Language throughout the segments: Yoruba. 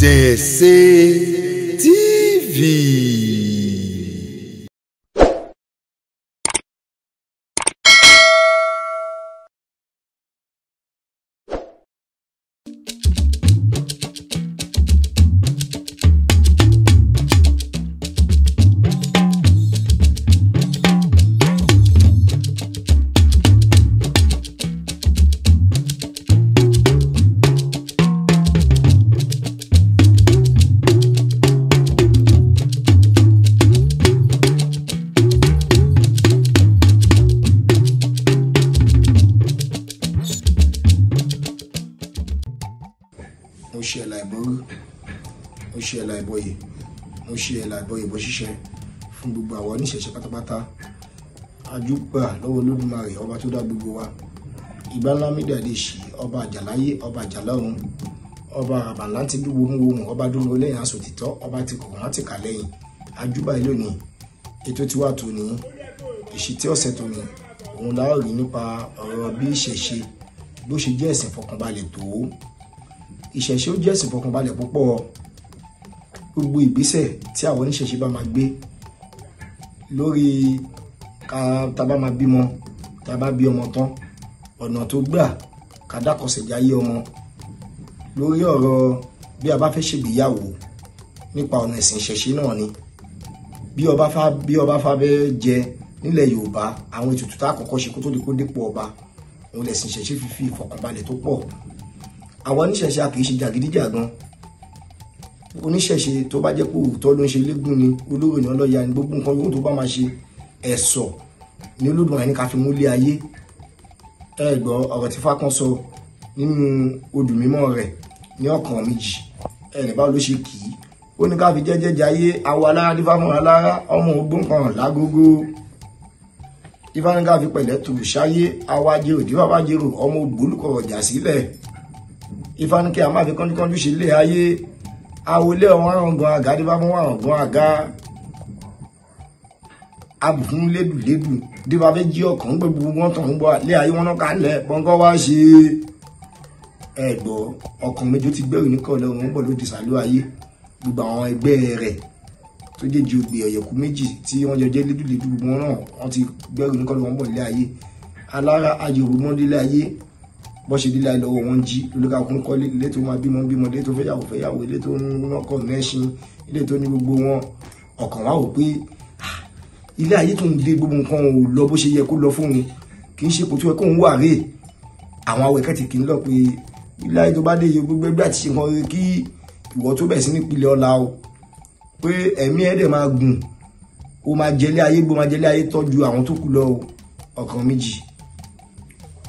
Ìṣẹ̀ṣe TV. Mo ṣe ẹ̀là ìbọrú, mo ṣe ẹ̀là ìbọyè, mo ṣe ẹ̀là ìbọyè bọ́ ṣíṣe fún gbogbo àwọn oníṣẹ̀ṣe pátápátá. Ajúgbà lọ́wọ́ Olódùmarè ọba tó dá gbogbo wa. Ìgbà ńlá mídíà lè ṣí ọba àjàláyé, ọba àjàlọ́run, ọba àbàlá ti dúró wómúwómù, ọba dúró lẹ́yìn aṣọ òtítọ́, ọba ti kọ̀ọ̀kan láti kà lẹ́yìn. Ajúbà yìí lónìí, ètò tiwa tòní, ìṣítí ọ̀sẹ̀ tòní, òun la ó rí nípa ọ̀rọ̀ bí ìṣẹ̀ṣe bó ṣe jẹ́ ẹ̀sìn ìfọkànbalẹ̀ tó. Ìṣẹ̀ṣe ó jẹ́ ẹ̀sìn ìfọkànbalẹ̀ púpọ̀. Gbogbo ìgbésẹ̀ tí àwọn oníṣẹ̀ṣe bá máa gbé lórí ká tá bá máa bímọ, tá bá bí ọmọ tán, ọ̀nà tó gbà ká dákọsẹ̀ jáyé ọmọ, lórí ọ̀rọ̀ bí a bá fẹ́ ṣègbéyàwó nípa ọ̀nà ẹ̀sìn ìṣẹ̀ṣe náà ni. Bí ọba fá fẹ́ jẹ nílẹ̀ Yorùbá, àwọn ètùtù tá àkọ́kọ́ ṣe kó tó di kó dépò ọba, òun lẹ̀sìn ìṣẹ̀ṣe fi ìfọkànbalẹ̀ tó pọ̀. Àwọn oníṣẹ̀ṣe a kì í ṣe jàgídíjàgan. Oníṣẹ̀ṣe tó bá jẹ́ pé òótọ́ ló ń ṣe légún ni, olóró ni, ọlọ́ya ni, gbogbo nǹkan yòówù tó bá máa ṣe, ẹ̀sọ̀ ni Olódùmarè ní ká fi múlé ayé. Ẹ gbọ́ ọ̀rọ̀ tí Fákàn sọ nínú odù mímọ́ rẹ̀ ní ọ̀kan méjì, ẹnì báwo ló ṣe kì í. Ó ní ká fi jẹ́jẹ́ jayé, awọ alára dífá fún alára, ọmọ ogbó kan lágógó. Ifá ní ká fi pẹ̀lẹ́ tù ṣáyé, awọ ajérò dífá bá jérò, ọmọ ògbólúkọ̀ ọ̀jà sílẹ̀. Ifá ní kí a máa fi kánjúkánjú ṣe ilé ayé, awolé ọ̀hún àrọ̀ngàn àga dífá fún àrọ̀ngàn àga, abùkún lédùlédù dífá fẹ́ jí ọkàn ń gbé gbogbo wọn tàn ń bọ̀ lé ayé wọn náà kálẹ̀ pọ́nkọ́ wá ṣe. Ẹ gbọ́ ọkàn méjì ó ti gbẹ̀rù ní kọ̀ọ̀lẹ́ òun ń bọ̀ lóde sàlú ayé. Gbogbo àwọn ẹgbẹ́ rẹ̀ tó jẹ́jì ògbè ọ̀yẹ̀kú méjì tí wọ́n jọ jẹ́ lédùlédù gbogbo wọn náà wọ́n ti gbẹ̀rù ní kọ̀ọ̀lẹ́ wọn bọ̀ lé ayé. Alára ayòrò mọ́délé ayé bọ́ ṣe dílé lọ́wọ́ wọn jí lóríkàkún kọ́lé, ilé tó máa bímọ bímọ, ilé tó fẹ́yàwó fẹ́yàwó, ilé tó ń nọ́kọ̀ nẹ́ṣin, ilé tó ní gbogbo wọn. Ọkàn wa wò pé ilé ayé tó ń dé gbogbo nǹkan ò lọ bó ṣe yẹ kó lọ fóun, kì í ṣe kò tó yẹ kóun wà rèé. Àwọn awọ ẹ̀kẹ́ ti kì í lọ pé ilé ayé tó bá dé iye gbogbo ẹgbẹ́ àti ṣe nǹkan rere kí ìwọ tó bẹ̀ sí nípìnlẹ̀ ọ̀la o, pé ẹ̀mí ẹ̀ dẹ̀ máa gùn, ó máa jẹlé ayé gbó, máa jẹlé ayé tọ́jú àwọn tó kù lọ o. Ọkàn méjì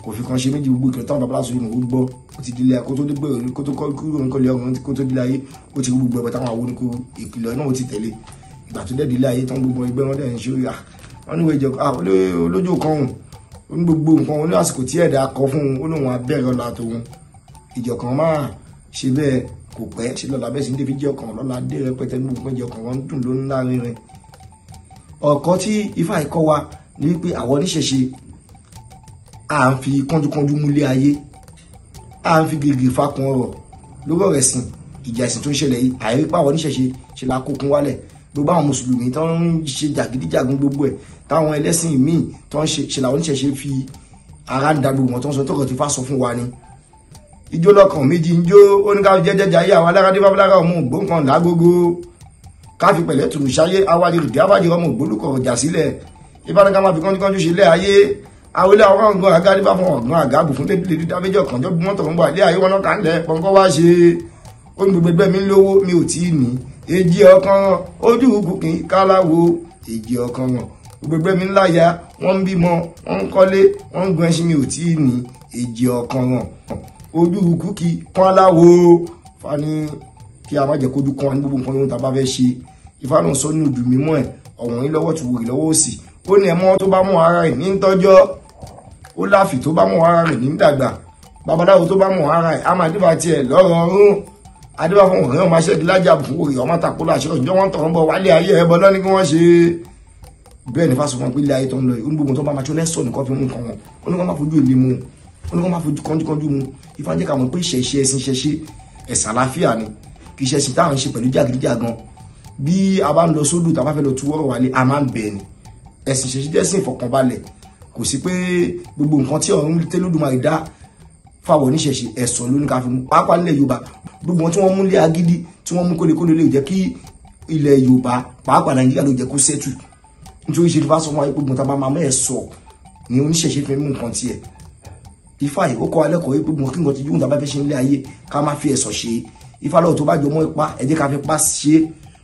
kò fi kan ṣe méjì, gbogbo ìkìlọ̀ táwọn babaláwo sọ yìí ó gbọ́, ó ti délé kó tó dé gbèrò, kó tó kọ́ kúrò nǹkan lé ọkùnrin, kó tó délé ayé ó ti gbogbo ẹ̀bọ̀ táwọn àwọn oníkó ìkìlọ̀ náà ó ti tẹ̀lé. Ìgbà tó dẹ̀ délé ayé tán gbogbo ẹgbẹ́ wọn dẹ̀ ń ṣe à wọn níwèé jẹ olójú kan òun ó ní gbogbo nǹkan ó ní àsìkò tí ẹ̀dá kọ fún un ó lóun abẹ́rẹ́ ọ̀la tòun. Ìjọkan máa ṣe bẹ́ẹ̀ kò pẹ́ ṣe lọ́la bẹ́ẹ̀ sì ń dé fi jẹ́ ọkàn lọ́la dé rẹpẹtẹ ní gbogbo jẹ ọkàn wọn dùn ló ń lárinrin. Ọ̀kọ́ tí Ifá ìkọ́ wa ni wípé àwọn oníṣẹ̀ṣe à ń fi kánjúkánjú múlé ayé, à ń fi gègé fakun ọ̀rọ̀ lórí ọ̀rọ̀ ẹ̀sìn, ìjà ẹ̀sìn tó ń ṣẹlẹ̀ yìí, àìrípa àwọn oníṣẹ̀ṣe ṣe la kókun wálẹ̀. Gbogbo àwọn mùsùlùmí tó ń ṣe jàgídíjàgan gbogbo ẹ̀, táwọn ẹlẹ́sìn míì tó ń ṣe làwọn oníṣẹ̀ṣe fi ara ń da gbogbo wọn tó ń sọ tọkọ̀ tí Ifá sọ fún wa ni. Ijó lọ́kàn méjì ń jó, ó ní ká fi jẹ́jẹ́ jayé, àwọn alára dé bábálára ọmọ ògbó kan lágógó, ká fi pẹ̀lẹ́ tùrù ṣáyé, awájú rìdí awájú ọmọ ògbólúkọ̀ ọ̀jà sílẹ̀. Ifá ní ká máa fi kánjúkánjú ṣe ilé ayé, awolé àwọn ọ̀gbọ́n àga nípa fún ọ̀gbọ́n àga bù fún lédè dábẹ́jọ́ kànjọ́ bí wọ́n tọ̀ ń bọ̀ ilé ayé wọn náà kà ń lẹ̀ pọ̀nkọ́ wá ṣe. Ó ní gbogbo ẹgbẹ́ mi ń lówó mi ò tí ì ní èjì ọkàn ojú kùkì káláwo èjì ọkàn wọn. Gbogbo ẹgbẹ́ mi ń láya, wọ́n ń bímọ, wọ́n ń kọ́lé, wọ́n ń gun ẹṣin mi ò tí ì ní èjì ọkàn wọn ojú kùkì káláwo. Fani kí a má jẹ́ kójú kan ní gbogbo nǹkan yóò tá a bá fẹ́ ṣe. Ifá náà sọ nínú ìdùn mímọ́ ẹ̀ ọ̀wọ́n yín lọ́wọ́ tùwòrì lọ́wọ́ òsì. Ó ní ẹ̀mọ́ tó bá mú ara rẹ̀ ní tọ́jọ́, ó láàfì tó bá mú ara rẹ̀ ní dàgbà, babaláwo tó bá mú ara rẹ̀ á máa dífà tiẹ̀ lọ́rọ̀ ọ̀run. Adébá fún ọ̀rẹ́ ọmọ aṣẹ́gi lájà fún òrì ọmọ tàkóló àṣẹ ọjọ́ wọn tọ̀rọ̀ ń bọ̀ wálé ayé ẹbọ lọ́ní kí wọ́n ṣe. Bẹ́ẹ̀ ni Fásọfún pé ilé ayé tó ń lọ yìí, ó ní gbogbo tó bá máa tó lẹ́sọ̀ nìkan fi mú nǹkan wọn, ó ní kó má fojú èlé mu, ó ní kó má fojú kánjúkánjú mu. Ifá jẹ́ ká mọ̀ pé ìṣẹ̀ṣe ẹ̀sìn ìṣẹ̀ṣe ẹ̀sìn àlàáfíà ni. Kì í ṣe ẹ̀sìn táwọn ń ṣe pẹ̀lú jàgídíjàgan. Bí a bá ń lọ sódò tá a bá fẹ́ lọ tú wọ́rọ̀ wálé, a máa ń bẹ̀ ni. Ẹ̀sìn ìṣẹ̀ṣe jẹ́ ẹ̀sìn ìfọ̀kànbalẹ̀. Kò sí pé gbogbo nǹkan tí ọ̀run tẹ́lódùmarè dá fáwọn oníṣẹ̀ṣe ẹ̀sọ̀ ló ní ká fi mú. Pàápàá nílẹ̀ Yorùbá, gbogbo wọn tí wọ́n mú lé agídí, tí wọ́n mú kólékólé lè jẹ́ kí ilẹ̀ Yorùbá pàápàá Nàìjíríà ló jẹ́ kó sẹ́tù. Nítorí ṣe Ifá sọ fún wa pé gbogbo tá a bá máa mú ẹ̀sọ̀ ni oníṣẹ̀ṣe fi mú nǹkan tiẹ̀. Ifá yìí ó kọ́ alẹ́ kọ́ pé gbogbo kí nǹkan ti yóò tá a bá fẹ́ ṣe nílé ayé ká má fi ẹ̀sọ̀ ṣe. Ifá lọ́wọ́ tó bá jọ mọ́ ipá, ẹ jẹ́ ká fi ipá ṣe.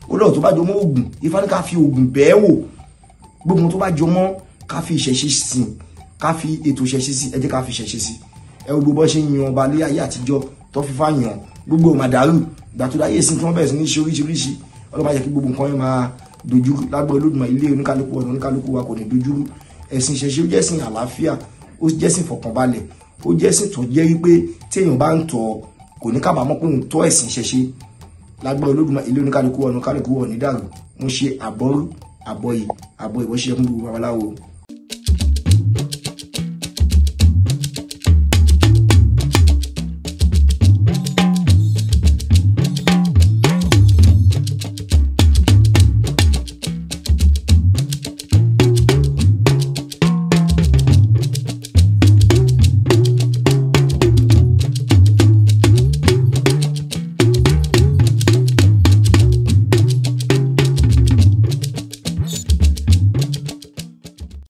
Ó lọ́wọ́ tó bá jọ mọ́ ògùn, Ifá ní ká fi ògùn bẹ́ẹ̀ wò. Gbogbo tó bá jọ mọ́ ká fi ìṣẹ̀ṣe sìn, ká fi ètò ìṣẹ̀ṣe sí, ẹ jẹ́ ká fi ìṣẹ̀ṣe sí. Ẹ wo gbogbo ṣe ń yan ọba lé ayé àtijọ́ tó fífá yan gbogbo màdàrú ìgbà tó dáyé sí tí wọ́n bẹ̀rẹ̀ sí ní ṣe oríṣiríṣi. Ọlọ́mọ jẹ́ kí gbogbo nǹkan yẹn máa dojúrú lágbó Olódùmarè. Ilé oníkálukú, ọ̀nà oníkálukú wa kò ní dojúrú. Ẹ̀sìn ìṣẹ̀ṣe ó jẹ́ ẹ̀sìn àlàáfíà, ó jẹ́ ẹ̀sìn ìfọ̀kànbalẹ̀, ó jẹ́ ẹ̀sìn tó jẹ́ wípé tí èèyàn bá ń tọ̀ kò ní kábàámọ̀ pé òun tọ́ ẹ̀sìn ìṣẹ̀ṣe. Lágbó Olódùmarè, ilé oníkálukú, ọ̀nà oníkálukú ò ní dàrú. Mo ṣe àbọ̀rú àbọ̀yè àbọ̀ ìwọ́ṣẹ́ fún gbogbo babaláwo.